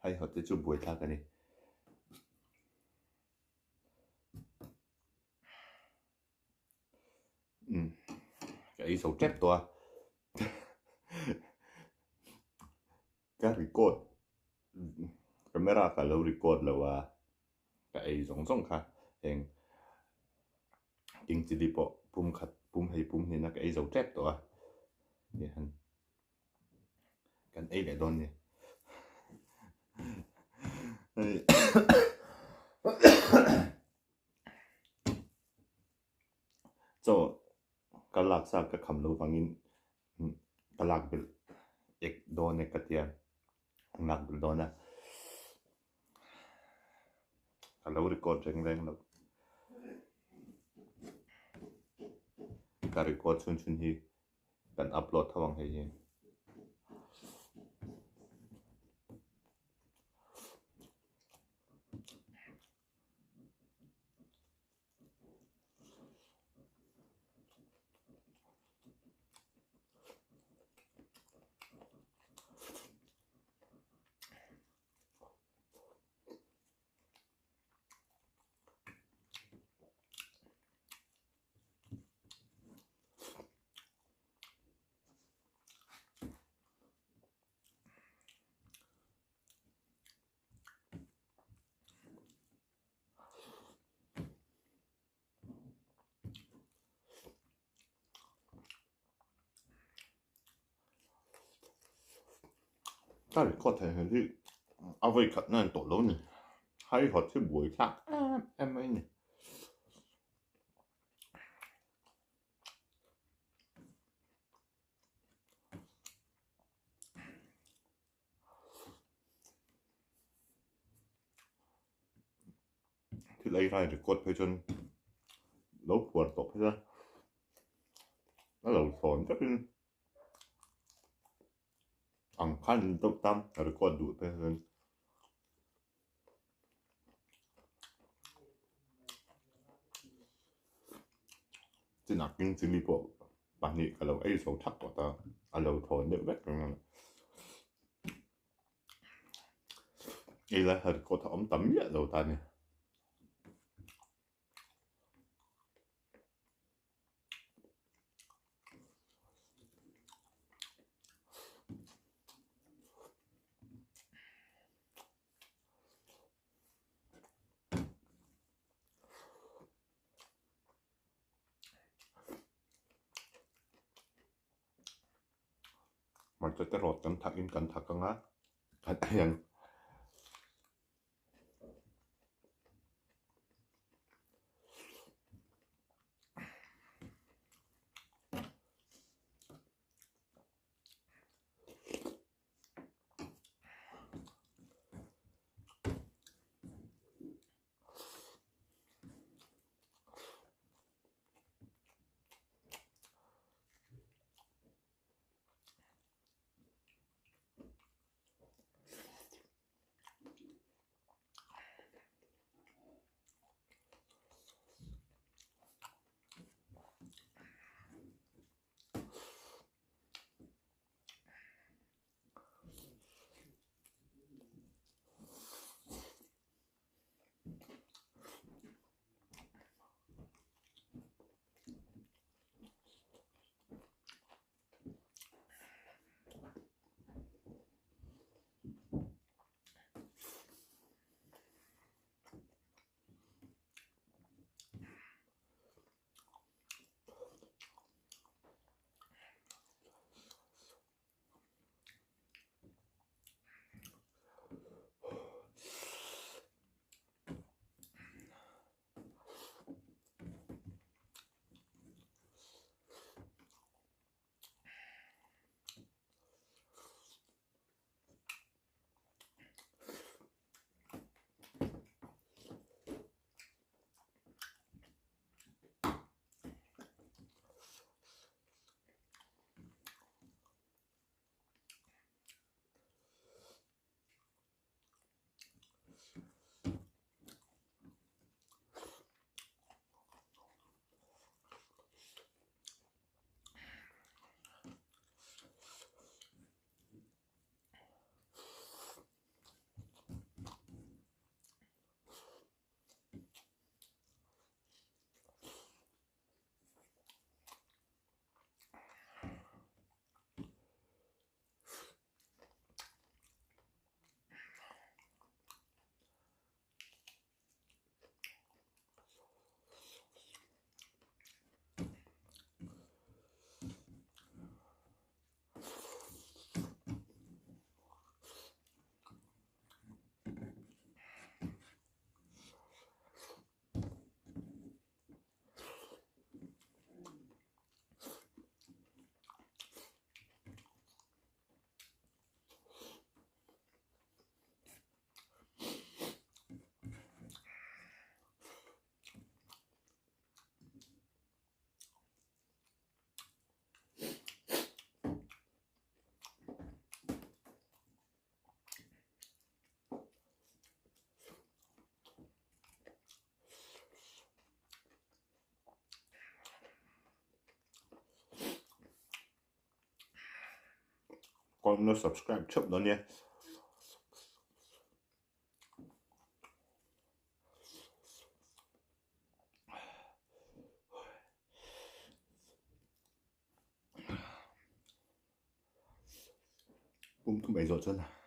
Hei hawt te chu buaithlak a ni. Umm ka ei zo tep tawh a ka record camera ka lo record lo a ka ei zawng zawng kha heng king chilli pawh pum khat pum hei pum hnena ka ei zo tep tawh a tihian kan ei leh dawn a ni. Chaw ka lak sa ka kham lo vangin ka lak belh ek dawn e ka tia lak belh dawn a ka lo record reng reng lo ka record chhun chhun hi kan upload tho ang hei hi. Ka record thei hmel hi a vawi khat na tawh lo ni hai hawt hi buai thlak em em mai ni. Thil ei lai record phei chuan lo phuar tawh phei a, a lo thlawn vekin ang khan deuh tam record duh phei chuan. Chinah king chilli pawh pahnih ka lo ei zo thak tawh ta, a lo thawn deuh vek reng a. Ei lai har kawt a awm tam miah lo ta ni. Hmarcha te rawt kan thak in kan thak ang a, kan ei ang. pawn min lo subscribe theuh dawn nia. Pum thum ei zawh chuan.